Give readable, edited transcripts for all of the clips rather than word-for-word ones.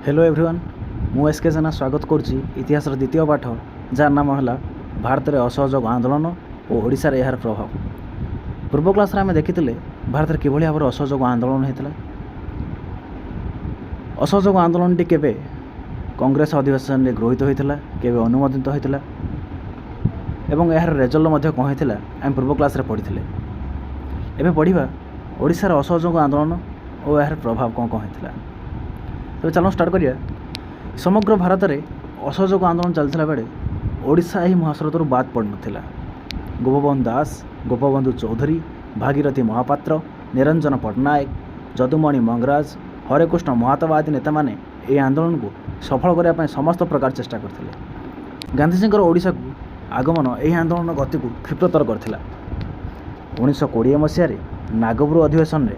Hello everyone, ମୁଁ S K Jena ସ୍ୱାଗତ କରୁଛି ଇତିହାସର ଦ୍ୱିତୀୟ ପାଠ, ଯାହାର ନାମ ହେଲା ଭାରତରେ ଅସହଯୋଗ ଆନ୍ଦୋଳନ ଓ ଓଡ଼ିଶାରେ ଏହାର ପ୍ରଭାବ। ପୂର୍ବ କ୍ଲାସ୍ରେ ଆମେ ଦେଖିଥିଲେ ଭାରତରେ କିଭଳି ଭାବରେ ଅସହଯୋଗ ଆନ୍ଦୋଳନ ହୋଇଥିଲା, ଅସହଯୋଗ ଆନ୍ଦୋଳନଟି କେବେ କଂଗ୍ରେସ ଅଧିବେଶନରେ ଗୃହୀତ ହୋଇଥିଲା, କେବେ ଅନୁମୋଦିତ ହୋଇଥିଲା ଏବଂ ଏହାର ରେଜଲ୍ଟ ମଧ୍ୟ କ'ଣ ହୋଇଥିଲା, ଆମେ ପୂର୍ବ କ୍ଲାସ୍ରେ ପଢ଼ିଥିଲେ। ଏବେ ପଢ଼ିବା ଓଡ଼ିଶାର ଅସହଯୋଗ ଆନ୍ଦୋଳନ ଓ ଏହାର ପ୍ରଭାବ କ'ଣ କ'ଣ ହୋଇଥିଲା। ତେବେ ଚାଲନ୍ତୁ ଷ୍ଟାର୍ଟ କରିବା। ସମଗ୍ର ଭାରତରେ ଅସହଯୋଗ ଆନ୍ଦୋଳନ ଚାଲିଥିଲା ବେଳେ ଓଡ଼ିଶା ଏହି ମହାସ୍ରୋତରୁ ବାଦ ପଡ଼ିନଥିଲା। ଗୋପବନ୍ଧୁ ଦାସ, ଗୋପବନ୍ଧୁ ଚୌଧୁରୀ, ଭାଗୀରଥି ମହାପାତ୍ର, ନିରଞ୍ଜନ ପଟ୍ଟନାୟକ, ଯଦୁମଣି ମଙ୍ଗରାଜ, ହରେକୃଷ୍ଣ ମହତାବ ଆଦି ନେତାମାନେ ଏହି ଆନ୍ଦୋଳନକୁ ସଫଳ କରିବା ପାଇଁ ସମସ୍ତ ପ୍ରକାର ଚେଷ୍ଟା କରିଥିଲେ। ଗାନ୍ଧିଜୀଙ୍କର ଓଡ଼ିଶାକୁ ଆଗମନ ଏହି ଆନ୍ଦୋଳନର ଗତିକୁ କ୍ଷିପ୍ରତର କରିଥିଲା। 1920 ମସିହାରେ ନାଗପୁର ଅଧିବେଶନରେ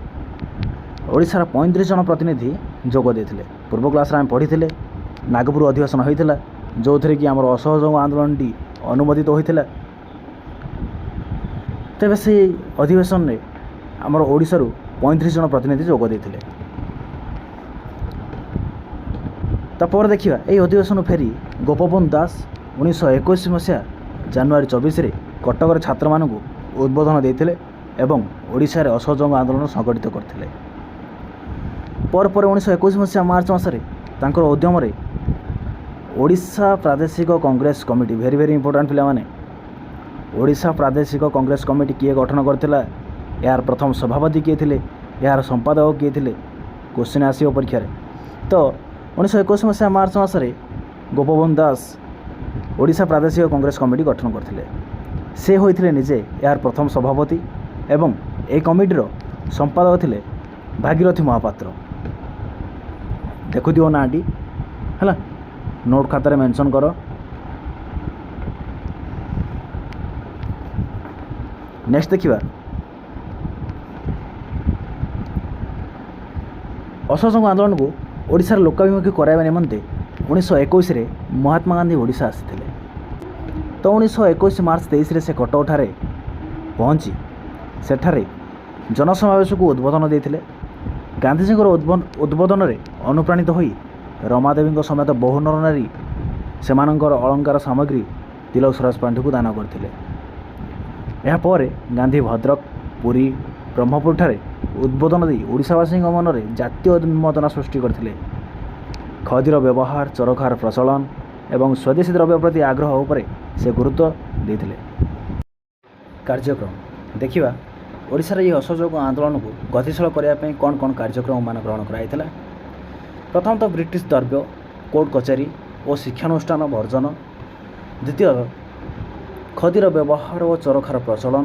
ଓଡ଼ିଶାର 35 ଜଣ ପ୍ରତିନିଧି ଯୋଗ ଦେଇଥିଲେ। ପୂର୍ବ କ୍ଲାସ୍ରେ ଆମେ ପଢ଼ିଥିଲେ ନାଗପୁର ଅଧିବେଶନ ହୋଇଥିଲା, ଯେଉଁଥିରେ କି ଆମର ଅସହଯୋଗ ଆନ୍ଦୋଳନଟି ଅନୁମୋଦିତ ହୋଇଥିଲା। ତେବେ ସେହି ଅଧିବେଶନରେ ଆମର ଓଡ଼ିଶାରୁ 35 ଜଣ ପ୍ରତିନିଧି ଯୋଗ ଦେଇଥିଲେ। ତାପରେ ଦେଖିବା, ଏହି ଅଧିବେଶନ ଫେରି ଗୋପବନ୍ଧୁ ଦାସ 1921 ମସିହା ଜାନୁଆରୀ 24ରେ କଟକରେ ଛାତ୍ରମାନଙ୍କୁ ଉଦ୍ବୋଧନ ଦେଇଥିଲେ ଏବଂ ଓଡ଼ିଶାରେ ଅସହଯୋଗ ଆନ୍ଦୋଳନ ସଂଗଠିତ କରିଥିଲେ। ପରେ ପରେ 1921 ମସିହା ମାର୍ଚ୍ଚ ମାସରେ ତାଙ୍କର ଉଦ୍ୟମରେ ଓଡ଼ିଶା ପ୍ରାଦେଶିକ Congress committee, very very important ପିଲାମାନେ, ଓଡ଼ିଶା ପ୍ରାଦେଶିକ କଂଗ୍ରେସ କମିଟି କିଏ ଗଠନ କରିଥିଲା, ଏହାର ପ୍ରଥମ ସଭାପତି କିଏ ଥିଲେ, ଏହାର ସମ୍ପାଦକ କିଏ ଥିଲେ, କୋଶ୍ଚିନ୍ ଆସିବ ପରୀକ୍ଷାରେ। ତ 1921 ମସିହା ମାର୍ଚ୍ଚ ମାସରେ ଗୋପବନ୍ଧୁ ଦାସ ଓଡ଼ିଶା ପ୍ରାଦେଶିକ କଂଗ୍ରେସ କମିଟି ଗଠନ କରିଥିଲେ। ସେ ହୋଇଥିଲେ ନିଜେ ଏହାର ପ୍ରଥମ ସଭାପତି ଏବଂ ଏହି କମିଟିର ସମ୍ପାଦକ ଥିଲେ ଭାଗୀରଥି ମହାପାତ୍ର। ଦେଖୁଥିବ ନାଁଟି, ହେଲା, ନୋଟ୍ ଖାତାରେ ମେନସନ୍ କର। ନେକ୍ସଟ ଦେଖିବା, ଅସହଯୋଗ ଆନ୍ଦୋଳନକୁ ଓଡ଼ିଶାର ଲୋକାଭିମୁଖୀ କରାଇବା ନିମନ୍ତେ 1921ରେ ମହାତ୍ମା ଗାନ୍ଧୀ ଓଡ଼ିଶା ଆସିଥିଲେ। ତ 1921 ମାର୍ଚ୍ଚ 23ରେ ସେ କଟକଠାରେ ପହଞ୍ଚି ସେଠାରେ ଜନସମାବେଶକୁ ଉଦ୍ବୋଧନ ଦେଇଥିଲେ। ଗାନ୍ଧିଜୀଙ୍କର ଉଦ୍ବୋଧନରେ ଅନୁପ୍ରାଣିତ ହୋଇ ରମାଦେବୀଙ୍କ ସମେତ ବହୁ ନରନାରୀ ସେମାନଙ୍କର ଅଳଙ୍କାର ସାମଗ୍ରୀ ତିଲକ ସ୍ୱରାଜ ପାଣ୍ଠିକୁ ଦାନ କରିଥିଲେ। ଏହାପରେ ଗାନ୍ଧୀ ଭଦ୍ରକ, ପୁରୀ, ବ୍ରହ୍ମପୁରଠାରେ ଉଦ୍ବୋଧନ ଦେଇ ଓଡ଼ିଶାବାସୀଙ୍କ ମନରେ ଜାତୀୟ ଉନ୍ମାଦନା ସୃଷ୍ଟି କରିଥିଲେ। ଖଦିର ବ୍ୟବହାର, ଚରଖାର ପ୍ରଚଳନ ଏବଂ ସ୍ୱଦେଶୀ ଦ୍ରବ୍ୟ ପ୍ରତି ଆଗ୍ରହ ଉପରେ ସେ ଗୁରୁତ୍ୱ ଦେଇଥିଲେ। କାର୍ଯ୍ୟକ୍ରମ ଦେଖିବା, ଓଡ଼ିଶାର ଏହି ଅସହଯୋଗ ଆନ୍ଦୋଳନକୁ ଗତିଶୀଳ କରିବା ପାଇଁ କ'ଣ କ'ଣ କାର୍ଯ୍ୟକ୍ରମମାନ ଗ୍ରହଣ କରାଯାଇଥିଲା। ପ୍ରଥମତଃ ବ୍ରିଟିଶ ଦ୍ରବ୍ୟ, କୋର୍ଟ କଚେରୀ ଓ ଶିକ୍ଷାନୁଷ୍ଠାନ ବର୍ଜନ। ଦ୍ୱିତୀୟତଃ ଖଦିର ବ୍ୟବହାର ଓ ଚରଖାର ପ୍ରଚଳନ।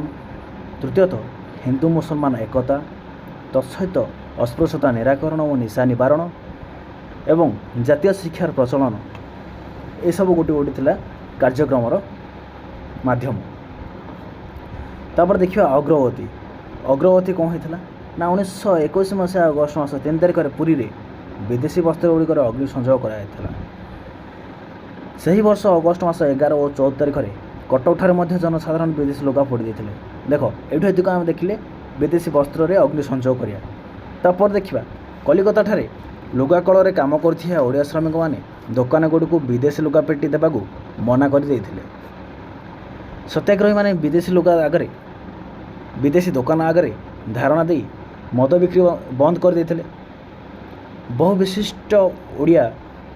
ତୃତୀୟତଃ ହିନ୍ଦୁ ମୁସଲମାନ ଏକତା, ତତ୍ସହିତ ଅସ୍ପୃଶ୍ୟତା ନିରାକରଣ ଓ ନିଶା ନିବାରଣ ଏବଂ ଜାତୀୟ ଶିକ୍ଷାର ପ୍ରଚଳନ। ଏସବୁ ଗୋଟିଏ ଗୋଟିଏ ଥିଲା କାର୍ଯ୍ୟକ୍ରମର ମାଧ୍ୟମ। ତାପରେ ଦେଖିବା ଅଗ୍ରଗତି। ଅଗ୍ରଗତି କ'ଣ ହେଇଥିଲା ନା 1921 ମସିହା ଅଗଷ୍ଟ ମାସ 3 ତାରିଖରେ ପୁରୀରେ ବିଦେଶୀ ବସ୍ତ୍ର ଗୁଡ଼ିକର ଅଗ୍ନି ସଂଯୋଗ କରାଯାଇଥିଲା। ସେହି ବର୍ଷ ଅଗଷ୍ଟ ମାସ 11 ଓ 14 ତାରିଖରେ କଟକଠାରେ ମଧ୍ୟ ଜନସାଧାରଣ ବିଦେଶୀ ଲୁଗା ପୋଡ଼ି ଦେଇଥିଲେ। ଦେଖ, ଏଇଠୁ ଏତିକ ଆମେ ଦେଖିଲେ ବିଦେଶୀ ବସ୍ତ୍ରରେ ଅଗ୍ନି ସଂଯୋଗ କରିବା। ତାପରେ ଦେଖିବା, କଲିକତାଠାରେ ଲୁଗା କଳରେ କାମ କରୁଥିବା ଓଡ଼ିଆ ଶ୍ରମିକମାନେ ଦୋକାନ ଗୁଡ଼ିକୁ ବିଦେଶୀ ଲୁଗା ପେଟି ଦେବାକୁ ମନା କରିଦେଇଥିଲେ। ସତ୍ୟାଗ୍ରହୀମାନେ ବିଦେଶୀ ଲୁଗା ଆଗରେ, ବିଦେଶୀ ଦୋକାନ ଆଗରେ ଧାରଣା ଦେଇ ମଦ ବିକ୍ରି ବନ୍ଦ କରିଦେଇଥିଲେ। ବହୁ ବିଶିଷ୍ଟ ଓଡ଼ିଆ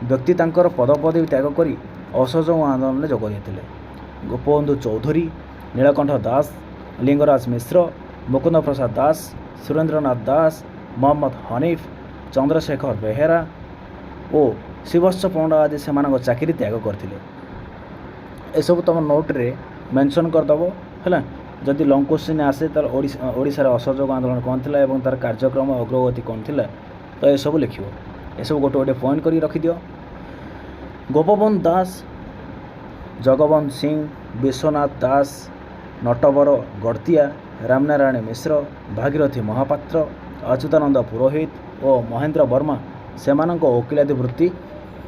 ବ୍ୟକ୍ତି ତାଙ୍କର ପଦପଦବୀ ତ୍ୟାଗ କରି ଅସହଯୋଗ ଆନ୍ଦୋଳନରେ ଯୋଗ ଦେଇଥିଲେ। ଗୋପବନ୍ଧୁ ଚୌଧୁରୀ, ନୀଳକଣ୍ଠ ଦାସ, ଲିଙ୍ଗରାଜ ମିଶ୍ର, ମୁକୁନ୍ଦ ପ୍ରସାଦ ଦାସ, ସୁରେନ୍ଦ୍ରନାଥ ଦାସ, ମହମ୍ମଦ ହନିଫ, ଚନ୍ଦ୍ରଶେଖର ବେହେରା ଓ ଶିବସ୍ୟ ପଣ୍ଡା ଆଦି ସେମାନଙ୍କ ଚାକିରି ତ୍ୟାଗ କରିଥିଲେ। ଏସବୁ ତୁମ ନୋଟ୍ରେ ମେନସନ୍ କରିଦେବ, ହେଲା। ଯଦି ଲଙ୍ଗ୍ କୋଶ୍ଚିନ୍ ଆସେ, ତାହେଲେ ଓଡ଼ିଶାର ଅସହଯୋଗ ଆନ୍ଦୋଳନ କ'ଣ ଥିଲା ଏବଂ ତା'ର କାର୍ଯ୍ୟକ୍ରମ ଅଗ୍ରଗତି କ'ଣ ଥିଲା, ତ ଏସବୁ ଲେଖିବ। ଏସବୁ ଗୋଟେ ଗୋଟେ ପଏଣ୍ଟ କରିକି ରଖିଦିଅ। ଗୋପବନ୍ଧୁ ଦାସ, ଜଗବନ୍ଧୁ ସିଂ, ବିଶ୍ୱନାଥ ଦାସ, ନଟବର ଗଡ଼ତିଆ, ରାମନାରାୟଣ ମିଶ୍ର, ଭାଗୀରଥି ମହାପାତ୍ର, ଅଚ୍ୟୁତାନନ୍ଦ ପୁରୋହିତ ଓ ମହେନ୍ଦ୍ର ବର୍ମା ସେମାନଙ୍କ ଓକିଲାତି ବୃତ୍ତି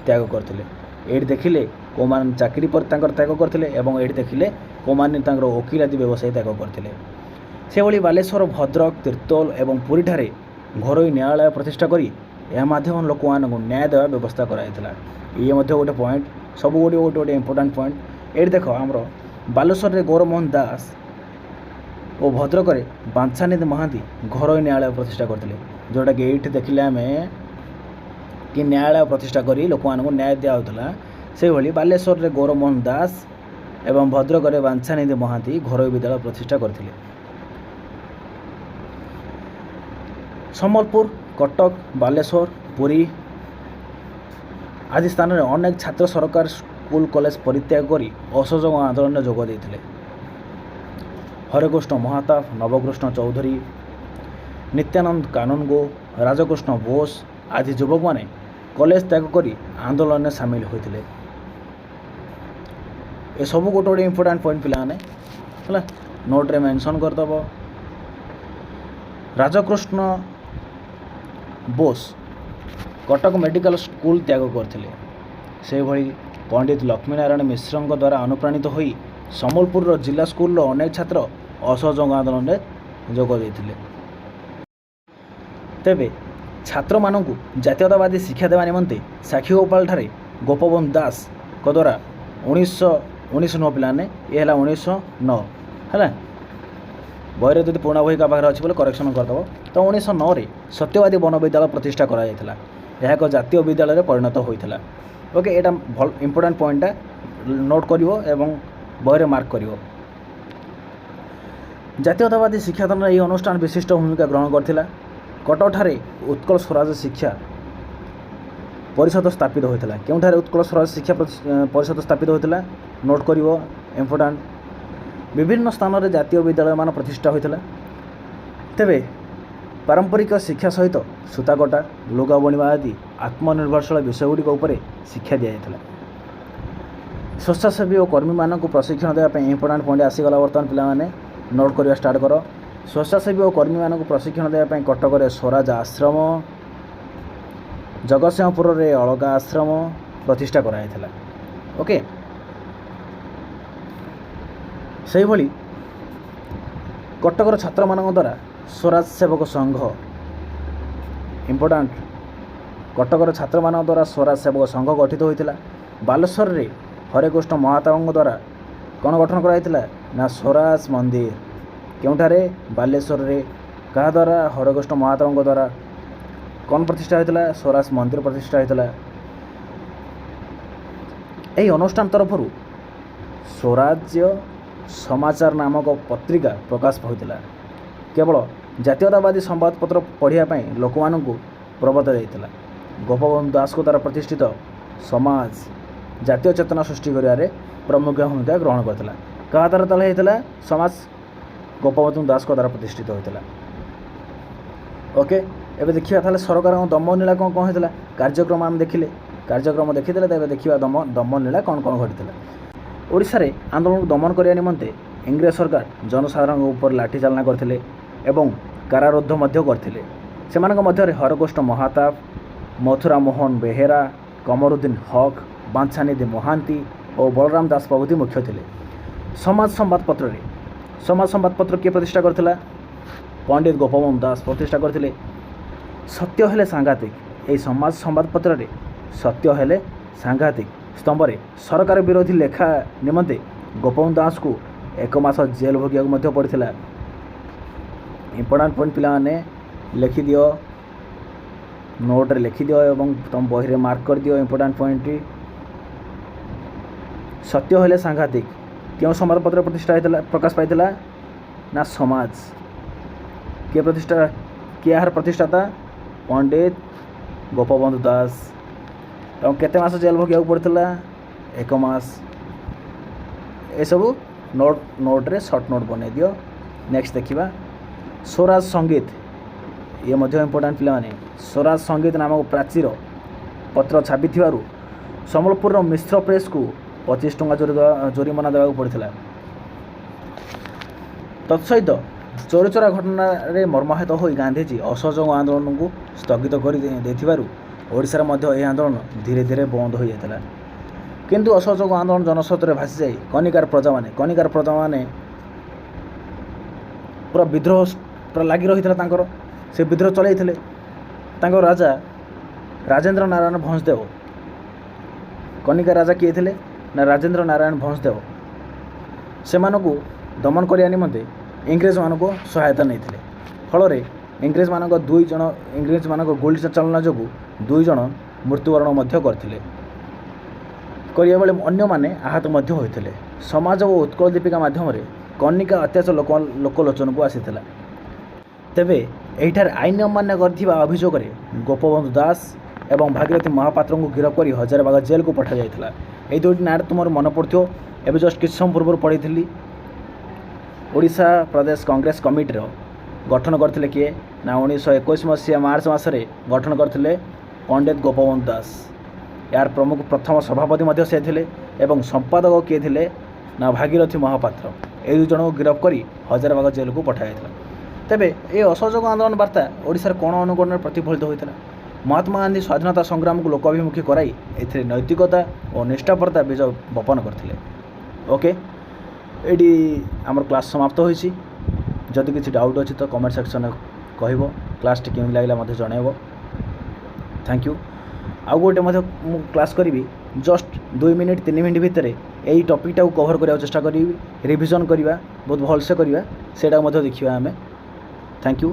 ତ୍ୟାଗ କରିଥିଲେ। ଏଇଠି ଦେଖିଲେ କେଉଁମାନେ ଚାକିରି ପରେ ତାଙ୍କର ତ୍ୟାଗ କରିଥିଲେ ଏବଂ ଏଇଠି ଦେଖିଲେ କେଉଁମାନେ ତାଙ୍କର ଓକିଲାତି ବ୍ୟବସାୟ ତ୍ୟାଗ କରିଥିଲେ। ସେଭଳି ବାଲେଶ୍ୱର, ଭଦ୍ରକ, ତିର୍ତ୍ତୋଲ ଏବଂ ପୁରୀଠାରେ ଘରୋଇ ନ୍ୟାୟାଳୟ ପ୍ରତିଷ୍ଠା କରି ଏହା ମାଧ୍ୟମରେ ଲୋକମାନଙ୍କୁ ନ୍ୟାୟ ଦେବା ବ୍ୟବସ୍ଥା କରାଯାଇଥିଲା। ଇଏ ମଧ୍ୟ ଗୋଟେ ପଏଣ୍ଟ। ସବୁ ଗୁଡ଼ିକ ଗୋଟେ ଗୋଟେ ଇମ୍ପୋର୍ଟାଣ୍ଟ ପଏଣ୍ଟ। ଏଇଠି ଦେଖ, ଆମର ବାଲେଶ୍ୱରରେ ଗୌରମୋହନ ଦାସ ଓ ଭଦ୍ରକରେ ବାଞ୍ଛାନିଧି ମହାନ୍ତି ଘରୋଇ ନ୍ୟାୟାଳୟ ପ୍ରତିଷ୍ଠା କରିଥିଲେ। ଯେଉଁଟାକି ଏଇଠି ଦେଖିଲେ ଆମେ କି ନ୍ୟାୟାଳୟ ପ୍ରତିଷ୍ଠା କରି ଲୋକମାନଙ୍କୁ ନ୍ୟାୟ ଦିଆହେଉଥିଲା, ସେହିଭଳି ବାଲେଶ୍ୱରରେ ଗୌରମୋହନ ଦାସ ଏବଂ ଭଦ୍ରକରେ ବାଞ୍ଛାନିଧି ମହାନ୍ତି ଘରୋଇ ବିଦ୍ୟାଳୟ ପ୍ରତିଷ୍ଠା କରିଥିଲେ। ସମ୍ବଲପୁର, କଟକ, ବାଲେଶ୍ୱର, ପୁରୀ ଆଦି ସ୍ଥାନରେ ଅନେକ ଛାତ୍ର ସରକାର ସ୍କୁଲ କଲେଜ ପରିତ୍ୟାଗ କରି ଅସହଯୋଗ ଆନ୍ଦୋଳନରେ ଯୋଗ ଦେଇଥିଲେ। ହରେକୃଷ୍ଣ ମହତାବ, ନବକୃଷ୍ଣ ଚୌଧୁରୀ, ନିତ୍ୟାନନ୍ଦ କାନୁନଗୋ, ରାଜକୃଷ୍ଣ ବୋଷ ଆଦି ଯୁବକମାନେ କଲେଜ ତ୍ୟାଗ କରି ଆନ୍ଦୋଳନରେ ସାମିଲ ହୋଇଥିଲେ। ଏସବୁ ଗୋଟେ ଗୋଟେ ଇମ୍ପୋର୍ଟାଣ୍ଟ ପଏଣ୍ଟ ପିଲାମାନେ, ହେଲା? ନୋଟ୍ରେ ମେନସନ୍ କରିଦେବ। ରାଜକୃଷ୍ଣ ବୋଷ କଟକ ମେଡ଼ିକାଲ ସ୍କୁଲ ତ୍ୟାଗ କରିଥିଲେ। ସେହିଭଳି ପଣ୍ଡିତ ଲକ୍ଷ୍ମୀନାରାୟଣ ମିଶ୍ରଙ୍କ ଦ୍ୱାରା ଅନୁପ୍ରାଣିତ ହୋଇ ସମ୍ବଲପୁରର ଜିଲ୍ଲା ସ୍କୁଲର ଅନେକ ଛାତ୍ର ଅସହଯୋଗ ଆନ୍ଦୋଳନରେ ଯୋଗ ଦେଇଥିଲେ। ତେବେ ଛାତ୍ରମାନଙ୍କୁ ଜାତୀୟତାବାଦୀ ଶିକ୍ଷା ଦେବା ନିମନ୍ତେ ସାକ୍ଷୀଗୋପାଳଠାରେ ଗୋପବନ୍ଧୁ ଦାସଙ୍କ ଦ୍ୱାରା 1919 ନୁହଁ ପିଲାମାନେ, ଇଏ ହେଲା 1909, ହେଲା? ବହିରେ ଯଦି ପୁରୁଣା ବହି କାହା ପାଖରେ ଅଛି ବୋଲେ କରେକ୍ସନ୍ କରିଦେବ। ତ 1909ରେ ସତ୍ୟବାଦୀ ବନ ବିଦ୍ୟାଳୟ ପ୍ରତିଷ୍ଠା କରାଯାଇଥିଲା। ଏହା ଏକ ଜାତୀୟ ବିଦ୍ୟାଳୟରେ ପରିଣତ ହୋଇଥିଲା। ଓକେ, ଏଇଟା ଭଲ ଇମ୍ପୋର୍ଟାଣ୍ଟ ପଏଣ୍ଟଟା, ନୋଟ୍ କରିବ ଏବଂ ବହିରେ ମାର୍କ କରିବ। ଜାତୀୟତାବାଦୀ ଶିକ୍ଷାଦାନରେ ଏହି ଅନୁଷ୍ଠାନ ବିଶିଷ୍ଟ ଭୂମିକା ଗ୍ରହଣ କରିଥିଲା। କଟକଠାରେ ଉତ୍କଳ ସ୍ୱରାଜ ଶିକ୍ଷା ପରିଷଦ ସ୍ଥାପିତ ହୋଇଥିଲା। କେଉଁଠାରେ ଉତ୍କଳ ସ୍ୱରାଜ ଶିକ୍ଷା ପରିଷଦ ସ୍ଥାପିତ ହୋଇଥିଲା? ନୋଟ୍ କରିବ, ଇମ୍ପୋର୍ଟାଣ୍ଟ। ବିଭିନ୍ନ ସ୍ଥାନରେ ଜାତୀୟ ବିଦ୍ୟାଳୟମାନ ପ୍ରତିଷ୍ଠା ହୋଇଥିଲା। ତେବେ ପାରମ୍ପରିକ ଶିକ୍ଷା ସହିତ ସୂତାକଟା, ଲୁଗା ବୁଣିବା ଆଦି ଆତ୍ମନିର୍ଭରଶୀଳ ବିଷୟଗୁଡ଼ିକ ଉପରେ ଶିକ୍ଷା ଦିଆଯାଇଥିଲା। ସ୍ୱେଚ୍ଛାସେବୀ ଓ କର୍ମୀମାନଙ୍କୁ ପ୍ରଶିକ୍ଷଣ ଦେବା ପାଇଁ, ଇମ୍ପୋର୍ଟାଣ୍ଟ ପଏଣ୍ଟ ଆସିଗଲା ବର୍ତ୍ତମାନ ପିଲାମାନେ, ନୋଟ୍ କରିବା ଷ୍ଟାର୍ଟ କର। ସ୍ୱେଚ୍ଛାସେବୀ ଓ କର୍ମୀମାନଙ୍କୁ ପ୍ରଶିକ୍ଷଣ ଦେବା ପାଇଁ କଟକରେ ସ୍ୱରାଜ ଆଶ୍ରମ, ଜଗତସିଂହପୁରରେ ଅଳକା ଆଶ୍ରମ ପ୍ରତିଷ୍ଠା କରାଯାଇଥିଲା। ଓକେ, ସେହିଭଳି କଟକର ଛାତ୍ରମାନଙ୍କ ଦ୍ୱାରା ସ୍ୱରାଜ ସେବକ ସଂଘ, ଇମ୍ପୋର୍ଟାଣ୍ଟ, କଟକର ଛାତ୍ରମାନଙ୍କ ଦ୍ୱାରା ସ୍ୱରାଜ ସେବକ ସଂଘ ଗଠିତ ହୋଇଥିଲା। ବାଲେଶ୍ୱରରେ ହରେକୃଷ୍ଣ ମହତାବଙ୍କ ଦ୍ୱାରା କ'ଣ ଗଠନ କରାଯାଇଥିଲା ନା ସ୍ୱରାଜ ମନ୍ଦିର। କେଉଁଠାରେ? ବାଲେଶ୍ୱରରେ। କାହା ଦ୍ୱାରା? ହରେକୃଷ୍ଣ ମହତାବଙ୍କ ଦ୍ୱାରା। କ'ଣ ପ୍ରତିଷ୍ଠା ହୋଇଥିଲା? ସ୍ୱରାଜ ମନ୍ଦିର ପ୍ରତିଷ୍ଠା ହୋଇଥିଲା। ଏହି ଅନୁଷ୍ଠାନ ତରଫରୁ ସ୍ୱରାଜ୍ୟ ସମାଚାର ନାମକ ପତ୍ରିକା ପ୍ରକାଶ ପାଉଥିଲା। କେବଳ ଜାତୀୟତାବାଦୀ ସମ୍ବାଦପତ୍ର ପଢ଼ିବା ପାଇଁ ଲୋକମାନଙ୍କୁ ପ୍ରବର୍ତ୍ତା ଯାଇଥିଲା। ଗୋପବନ୍ଧୁ ଦାସଙ୍କ ଦ୍ୱାରା ପ୍ରତିଷ୍ଠିତ ସମାଜ ଜାତୀୟ ଚେତନା ସୃଷ୍ଟି କରିବାରେ ପ୍ରମୁଖ ଭୂମିକା ଗ୍ରହଣ କରିଥିଲା। କାହା ଦ୍ୱାରା ତାହେଲେ ହେଇଥିଲା ସମାଜ? ଗୋପବନ୍ଧୁ ଦାସଙ୍କ ଦ୍ୱାରା ପ୍ରତିଷ୍ଠିତ ହୋଇଥିଲା। ଓକେ, ଏବେ ଦେଖିବା ତାହେଲେ ସରକାରଙ୍କ ଦମନଲୀଳା କ'ଣ କ'ଣ ହେଇଥିଲା। କାର୍ଯ୍ୟକ୍ରମ ଆମେ ଦେଖିଲେ, କାର୍ଯ୍ୟକ୍ରମ ଦେଖିଥିଲେ, ତ ଏବେ ଦେଖିବା ଦମନଲୀଳା କ'ଣ କ'ଣ ଘଟିଥିଲା। ଓଡ଼ିଶାରେ ଆନ୍ଦୋଳନକୁ ଦମନ କରିବା ନିମନ୍ତେ ଇଂରେଜ ସରକାର ଜନସାଧାରଣଙ୍କ ଉପରେ ଲାଠି ଚାଳନା କରିଥିଲେ ଏବଂ କାରାରୁଦ୍ଧ ମଧ୍ୟ କରିଥିଲେ। ସେମାନଙ୍କ ମଧ୍ୟରେ ହରକୃଷ୍ଣ ମହତାବ, ମଥୁରା ମୋହନ ବେହେରା, କମରୁଦ୍ଦିନ ହକ୍, ବାଞ୍ଛାନିଧି ମହାନ୍ତି ଓ ବଳରାମ ଦାସ ପ୍ରଭୃତି ମୁଖ୍ୟ ଥିଲେ। ସମାଜ ସମ୍ବାଦପତ୍ରରେ, ସମାଜ ସମ୍ବାଦପତ୍ର କିଏ ପ୍ରତିଷ୍ଠା କରିଥିଲା? ପଣ୍ଡିତ ଗୋପବନ୍ଧୁ ଦାସ ପ୍ରତିଷ୍ଠା କରିଥିଲେ। ସତ୍ୟ ହେଲେ ସାଂଘାତିକ, ଏହି ସମାଜ ସମ୍ବାଦପତ୍ରରେ ସତ୍ୟ ହେଲେ ସାଂଘାତିକ ସ୍ତମ୍ଭରେ ସରକାର ବିରୋଧୀ ଲେଖା ନିମନ୍ତେ ଗୋପବନ୍ଧୁ ଦାସଙ୍କୁ ଏକ ମାସ ଜେଲ୍ ଭୋଗିବାକୁ ମଧ୍ୟ ପଡ଼ିଥିଲା। ଇମ୍ପୋର୍ଟାଣ୍ଟ ପଏଣ୍ଟ ପିଲାମାନେ, ଲେଖିଦିଅ, ନୋଟ୍ରେ ଲେଖିଦିଅ ଏବଂ ତୁମ ବହିରେ ମାର୍କ କରିଦିଅ ଇମ୍ପୋର୍ଟାଣ୍ଟ ପଏଣ୍ଟଟି। ସତ୍ୟ ହେଲେ ସାଂଘାତିକ କେଉଁ ସମ୍ବାଦପତ୍ର ପ୍ରତିଷ୍ଠା ହେଇଥିଲା, ପ୍ରକାଶ ପାଇଥିଲା ନା ସମାଜ। କିଏ ପ୍ରତିଷ୍ଠା, କିଏ ଏହାର ପ୍ରତିଷ୍ଠାତା? ପଣ୍ଡିତ ଗୋପବନ୍ଧୁ ଦାସ। ଏବଂ କେତେ ମାସ ଜେଲ୍ ଭୋଗିବାକୁ ପଡ଼ିଥିଲା? ଏକ ମାସ। ଏସବୁ ନୋଟ୍ରେ ସର୍ଟ ନୋଟ୍ ବନେଇ ଦିଅ। ନେକ୍ସଟ ଦେଖିବା ସ୍ୱରାଜ ସଙ୍ଗୀତ। ଇଏ ମଧ୍ୟ ଇମ୍ପୋର୍ଟାଣ୍ଟ ପିଲାମାନେ। ସ୍ୱରାଜ ସଙ୍ଗୀତ ନାମକ ପ୍ରାଚୀର ପତ୍ର ଛାପିଥିବାରୁ ସମ୍ବଲପୁରର ମିଶ୍ର ପ୍ରେସ୍କୁ 25 ଟଙ୍କା ଜୋରିମାନା ଦେବାକୁ ପଡ଼ିଥିଲା। ତତ୍ସହିତ ଚୌରିଚୌରା ଘଟଣାରେ ମର୍ମାହତ ହୋଇ ଗାନ୍ଧିଜୀ ଅସହଯୋଗ ଆନ୍ଦୋଳନକୁ ସ୍ଥଗିତ କରି ଦେଇଥିବାରୁ ଓଡ଼ିଶାରେ ମଧ୍ୟ ଏହି ଆନ୍ଦୋଳନ ଧୀରେ ଧୀରେ ବନ୍ଦ ହୋଇଯାଇଥିଲା। କିନ୍ତୁ ଅସହଯୋଗ ଆନ୍ଦୋଳନ ଜନସ୍ରୋତରେ ଭାସିଯାଇ କନିକାର ପ୍ରଜାମାନେ ପୁରା ବିଦ୍ରୋହ ପୁରା ଲାଗି ରହିଥିଲା ତାଙ୍କର। ସେ ବିଦ୍ରୋହ ଚଳାଇଥିଲେ। ତାଙ୍କ ରାଜା ରାଜେନ୍ଦ୍ର ନାରାୟଣ ଭଞ୍ଜଦେବ। କନିକା ରାଜା କିଏ ଥିଲେ ନା ରାଜେନ୍ଦ୍ର ନାରାୟଣ ଭଞ୍ଜଦେବ। ସେମାନଙ୍କୁ ଦମନ କରିବା ନିମନ୍ତେ ଇଂରେଜମାନଙ୍କୁ ସହାୟତା ନେଇଥିଲେ। ଫଳରେ ଇଂରେଜମାନଙ୍କ ଦୁଇ ଜଣ, ଇଂରେଜମାନଙ୍କ ଗୁଳି ଚାଳନା ଯୋଗୁଁ ଦୁଇ ଜଣ ମୃତ୍ୟୁବରଣ ମଧ୍ୟ କରିଥିଲେ କରିବା ବେଳେ ଅନ୍ୟମାନେ ଆହତ ମଧ୍ୟ ହୋଇଥିଲେ। ସମାଜ ଓ ଉତ୍କଳ ଦୀପିକା ମାଧ୍ୟମରେ କନିକା ଅତ୍ୟାଚାର ଲୋକଲୋଚନକୁ ଆସିଥିଲା। ତେବେ ଏହିଠାରେ ଆଇନ ଅମାନ୍ୟ କରିଥିବା ଅଭିଯୋଗରେ ଗୋପବନ୍ଧୁ ଦାସ ଏବଂ ଭାଗୀରଥି ମହାପାତ୍ରଙ୍କୁ ଗିରଫ କରି ହଜାରବାଗ ଜେଲକୁ ପଠାଯାଇଥିଲା। ଏଇ ଦୁଇଟି ନାଁଟା ତୁମର ମନେ ପଡ଼ୁଥିବ, ଏବେ ଜଷ୍ଟ କିଛି ସମୟ ପୂର୍ବରୁ ପଢ଼ିଥିଲି। ଓଡ଼ିଶା ପ୍ରଦେଶ କଂଗ୍ରେସ କମିଟିର ଗଠନ କରିଥିଲେ କିଏ ନା 1921 ମସିହା ମାର୍ଚ୍ଚ ମାସରେ ଗଠନ କରିଥିଲେ ପଣ୍ଡିତ ଗୋପବନ୍ଧୁ ଦାସ। ଏହାର ପ୍ରମୁଖ ପ୍ରଥମ ସଭାପତି ମଧ୍ୟ ସେ ଥିଲେ ଏବଂ ସମ୍ପାଦକ କିଏ ଥିଲେ ନା ଭାଗୀରଥି ମହାପାତ୍ର। ଏଇ ଦୁଇ ଜଣଙ୍କୁ ଗିରଫ କରି ହଜାରବାଗ ଜେଲକୁ ପଠାଯାଇଥିଲା। ତେବେ ଏ ଅସହଯୋଗ ଆନ୍ଦୋଳନ ବାର୍ତ୍ତା ଓଡ଼ିଶାର କୋଣ ଅନୁକୋଣରେ ପ୍ରତିଫଳିତ ହୋଇଥିଲା। ମହାତ୍ମା ଗାନ୍ଧୀ ସ୍ୱାଧୀନତା ସଂଗ୍ରାମକୁ ଲୋକାଭିମୁଖୀ କରାଇ ଏଥିରେ ନୈତିକତା ଓ ନିଷ୍ଠାପରତା ବୀଜ ବପନ କରିଥିଲେ। ଓକେ, ଏଇଠି ଆମର କ୍ଲାସ୍ ସମାପ୍ତ ହୋଇଛି। ଯଦି କିଛି ଡାଉଟ୍ ଅଛି ତ କମେଣ୍ଟ ସେକ୍ସନରେ କହିବ। କ୍ଲାସ୍ଟି କେମିତି ଲାଗିଲା ମଧ୍ୟ ଜଣାଇବ। Thank you. ଆଉ ଗୋଟେ ମଧ୍ୟ ମୁଁ କ୍ଲାସ୍ କରିବି, ଜଷ୍ଟ 2 ମିନିଟ୍ 3 ମିନିଟ୍ ଭିତରେ ଏଇ ଟପିକ୍ଟାକୁ କଭର୍ କରିବାକୁ ଚେଷ୍ଟା କରିବି। ରିଭିଜନ୍ କରିବା, ବହୁତ ଭଲସେ କରିବା, ସେଇଟାକୁ ମଧ୍ୟ ଦେଖିବା ଆମେ। Thank you.